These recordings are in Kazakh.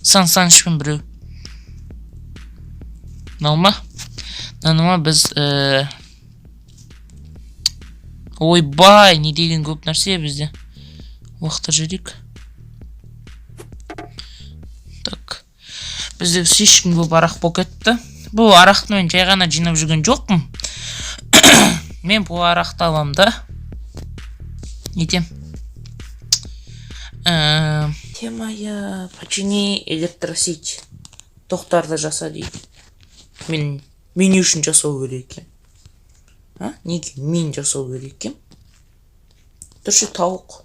Сан Санычпен біреу. Мынау ма? Мынаны ма біз ойбай, не деген көп нәрсе бізде. Уақытта жіберейік. Так. Бізде слишком көп арақ болып кетті. Бұл арақты мен жай ғана жинап жүрген жоқпын. Мен бұл арақты аламын да. Нетем? Тема я почини электросеть. Тоқтарды жаса дейді. Мен не үшін жасау керек екен? А? Неге мен жасау керек екен? Тұршы, тауық.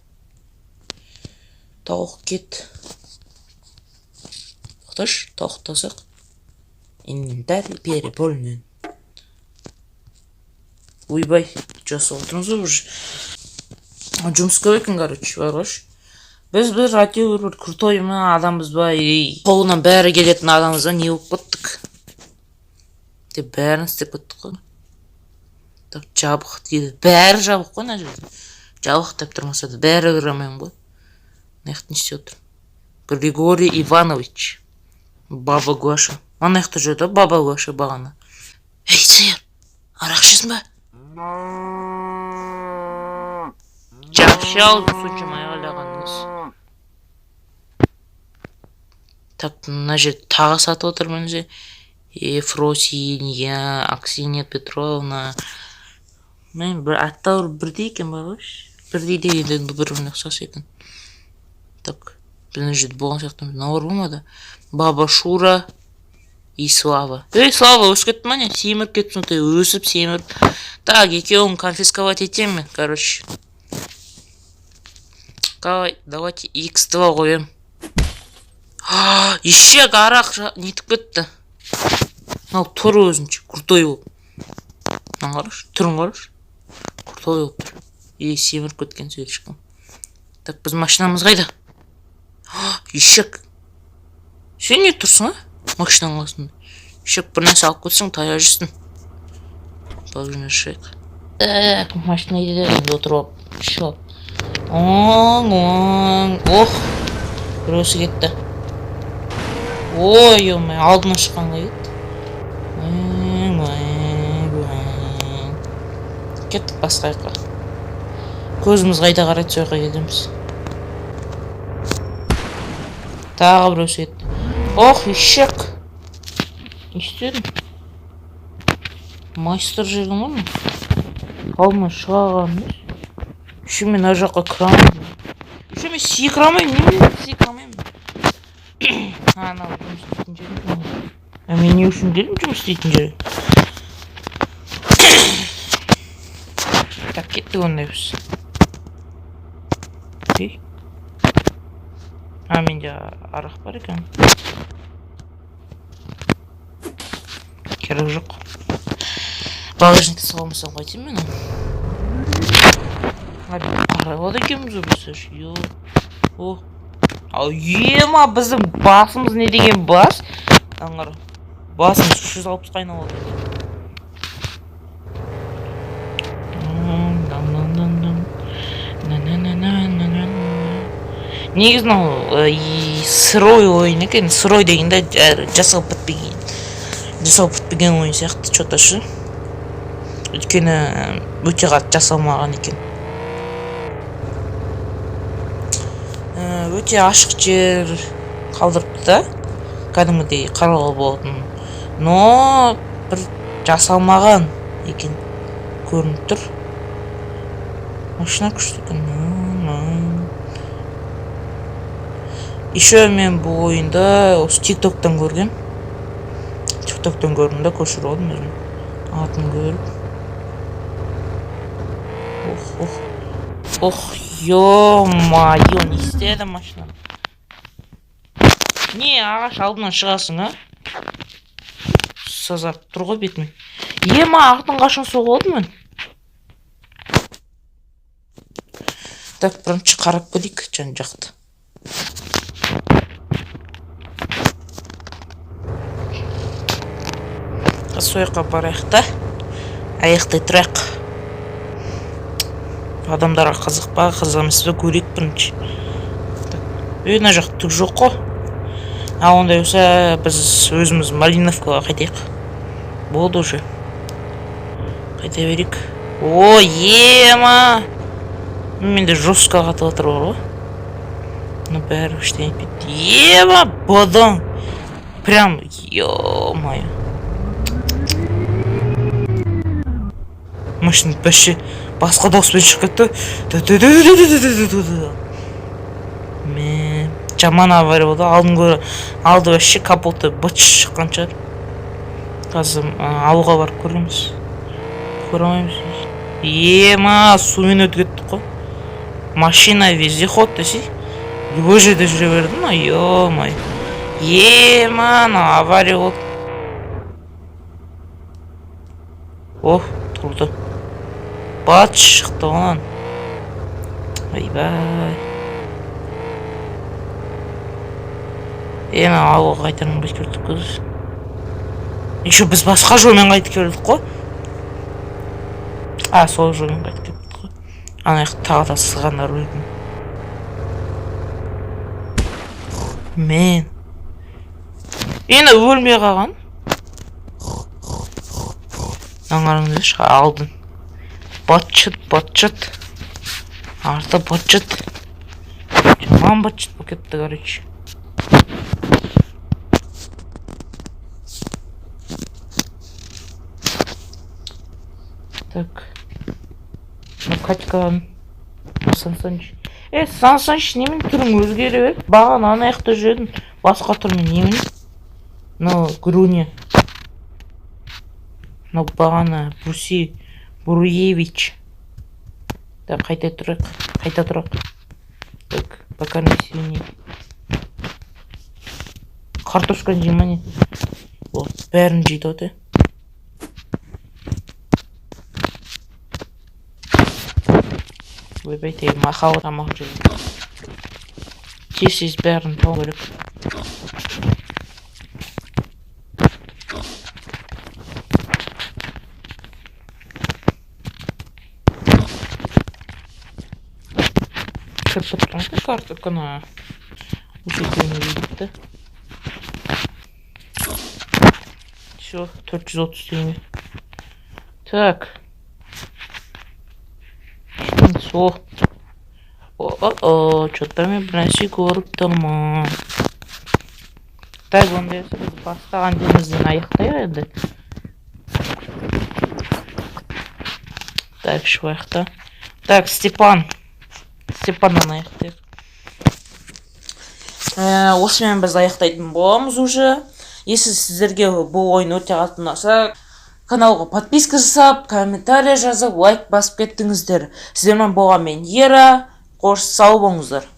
Тауық кет. Тоқташы, тауықтасақ. Инвентарь переполнен. Ойбай, жасап отырмыз ғой уже. Жұмыс көп екен, короче, бар ғойшы. Біз бір әйтеуір бір крутой ма адамбыз ба, или қолынан бәрі келетін адамбыз ба, не болып кеттік? Деп бәрін істеп кеттік қой. Так, жабық дейді. Бәрі жабық қой мына жерде. Жабық деп тұрмаса да бәрі кіре алмаймын ғой. Мына жақта не істеп отыр? Григорий Иванович. Баба Глаша. Ана жақта жүрді баба Глаша бағана. Ей, сиыр, арақ ішесің ба? Жапшы аузын, соншама айғайлағаныңыз. Так, мына жерде тағы сатып отыр мына жерде. Ефросинья, Аксинья Петровна. Мен бір аттары бірдей екен ба қойшы. Бірдей дегенде енді бір біріне ұқсас екен. Так, біз мына жерде болған сияқтымыз. Мынау бар болмады. Баба Шура и Слава. Ей, Слава, өсіп кетті ма не? Семіріп кетіпсің, ты өсіп, семіріп. Так, екеуін конфисковать етемін мен, короче. Давай, давайте X2 қоямын. Ешек арақ нетіп кетті. Мынау тұр өзінше, крутой болып. Мынаны қарашы, түрін қарашы. Крутой болып тұр. Е, семіріп кеткен слишком. Так, біз машинамыз қайда? Ешек. Сен не тұрсың, а? Машинаның қасында. Ешек, бір нәрсе алып кетсең, таяқ жейсің. Багажник ашайық. Так, машина енді отырып алып, ішіп алып. Оң, оң, ох, біреусі кетті. Ой, ой, алдына шыққанға кетті. Оң, оң, оң. Кеттік басқа жаққа. Көзіміз қайда қарайды, сол жаққа кетеміз. Тағы біреусі кетті. Ох, ешек. Не істедің? Майстер жүрген ғой мен. Алдыма шыға қалған емес. Еще мен ар жаққа кіре алмаймын. Еще мен секіре алмаймын. Немене секіре алмаймын? Анау жұмыс істейтін жер екен ғой. А мен не үшін келдім жұмыс істейтін жерге? Так, кеттік онда біз. Ей. А, менде арақ бар екен. Керек жоқ. Багажникке салмасам қайтемін мен оны? Қарай алады екенбіз ғой біз. Ё. О. Ау, ема, біздің басымыз не деген бас? Аңғара. Басымыз 360-қа айналады. Негізі мынау сырой ойын екен. Сырой дегенде жасалып бітпеген. Жасалып бітпеген ойын сияқты, чё-то шы. Өйткені өте қатты жасалмаған екен. Өте ашық жер қалдырыпты да, кәдімгідей қарауға болатын. Но бір жасалмаған екен, көрініп тұр. Машина күшті екен. Еще мен бұл ойынды осы TikTok'тан көргем. TikTok'тан көрдім да, көшіріп алдым өзім. Атын көріп. Ох, ох. Ох, ё-моё, не істеді машина? Не, ағаш алдынан шығасың, а? Сазарып тұр ғой бетіме. Ема, артын қашан соғып алдым мен? Так, бірінші қарап келейік жан жақты. Сол жаққа барайық та, аяқтай тұрайық. Адамдарға қызық па, қызық емес пе, көрейік бірінші. Ей, мына жақ түк жоқ қой. А ондай болса, біз өзіміз Малиновкаға қайтайық. Болды уже. Қайта берейік. О, ема! Менде жестко қатып жатыр бар ғой. Ну, бәрі ештеңе етпейді. Ема, бадың! Прям, ё-моё. Машина вообще басқа дауыспен шығып кетті. Ме, жаман авария болды. Алдын көрі, алды вообще капоты быт шыққан шығар. Қазір ауылға барып көреміз. Көре алмаймыз. Ема, сумен өтіп кеттік қой. Машина вездеход десе, любой жерде жүре берді ма, ё-моё. Ема, мынау авария болды. Ох, тұрды. Бат шықты онан. Ойбай. Ема, ауылға қайтадан қайтып келдік қой біз. Еще біз басқа жолмен қайтып келдік қой. А, сол жолмен қайтып кеттік қой. Ана жақта тағы да сығандар өлген. Мен. Енді өлмей қалған. Мынаны қараңдаршы, алдын. Быт-шыт, быт-шыт. Арты быт-шыт. Жаман быт-шыт болып кетті, короче. Так. Ну, Катька, Сан Саныч. Е, Сан Саныч, немене түрің өзгере берді? Бағана ана жақта жүрдің, басқа түрмен немене? Мынау Груня. Мынау бағана Бруси Бруевич. Так, қайта тұрайық. Қайта тұрайық. Так, покорми свиней. Картошканы жей ма не? Вот, бәрін жейді ғой. Ойбай, тегі мақау тамақ жейді. Тез-тез бәрін табу керек. Кіріп тұрған ғой картошканы. Осы екеуіне дейді. Все, 430 теңге. Так. Сол. О-о-о, что-то мен бір нәрсе көріп тұрмын. Так, онда біз бастаған жерімізден аяқтайық енді. Так, шығайық та. Так, Степан. Степаннан аяқтайық. Осымен біз аяқтайтын боламыз уже. Если сіздерге бұл ойын өте қатты ұнаса, каналға подписка жасап, комментарий жазып, лайк басып кеттіңіздер. Сіздермен болған мен, Ера. Қош, сау болыңыздар.